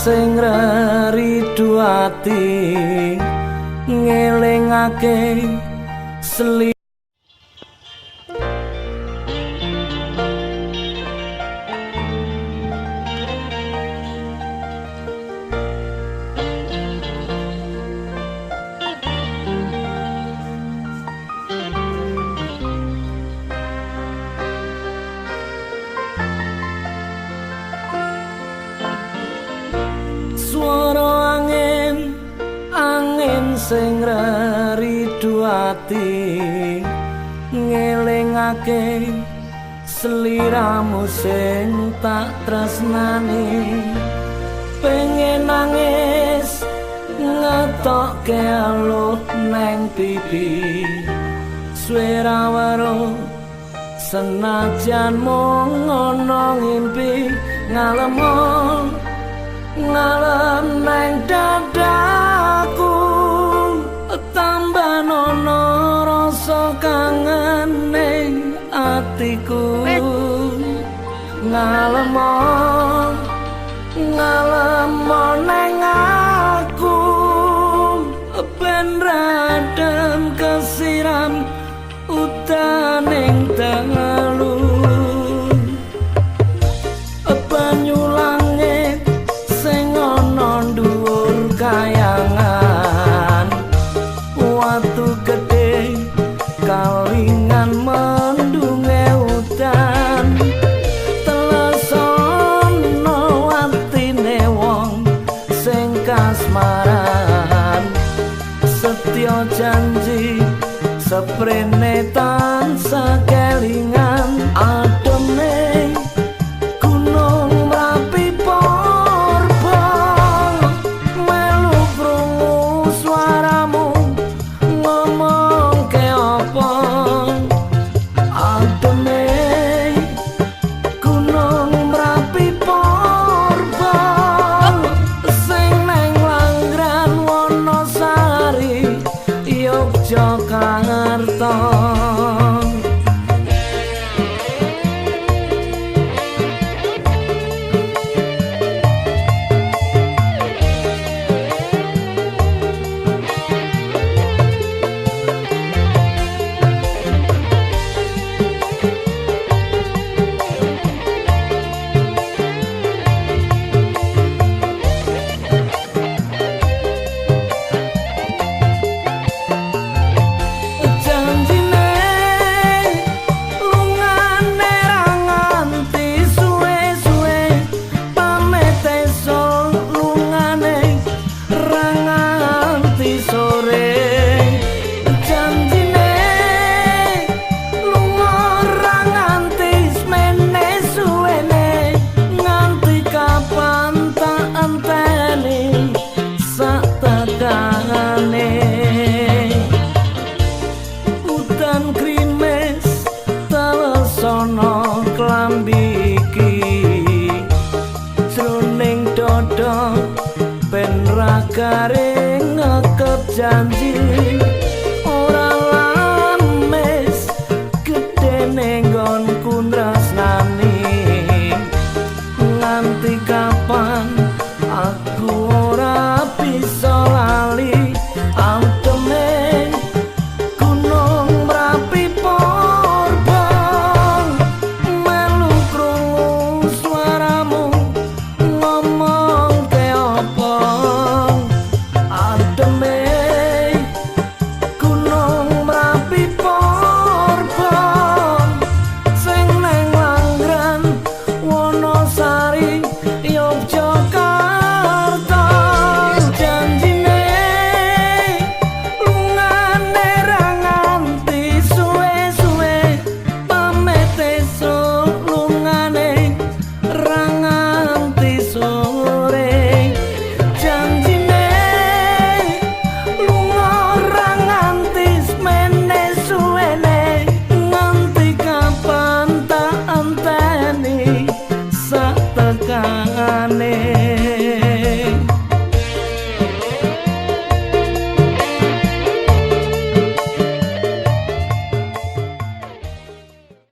sing reridu ati ngelingake seli. Swara angin, angin sing reridu ati ngelingake sliramu sing tak tresnani. Pengen nangis ngetokke aluh neng pipi, suwe ra weruh senajan mung ana ngimpi. Ngalemo ngalem neng dadaku, tambah nono rasa kangen ning atiku. Ngalemo ngalemo neng aku, ben radem kesiram utaning dalu. Banyu langit sing ana dhuwur kayangan, watu gedhe kalingan mendunge udan. Telesono atine wong sing kasmaran, setya janji seprene tansah kelingan. Ademe gunung Merapi purba, melu krungu suaramu ngomongke apa. Ademe gunung Merapi purba, sing neng Langran Wonosari Yogyakarta. Janjine lungane ra nganti suwe-suwe, pamit esuk lungane ra nganti sore. Janjine lunga ra nganti semene suwene, nganti kapan tak enteni sak tekane. Udan grimis telesono klambi iki, jroning dada ben ra garing ngekep janji.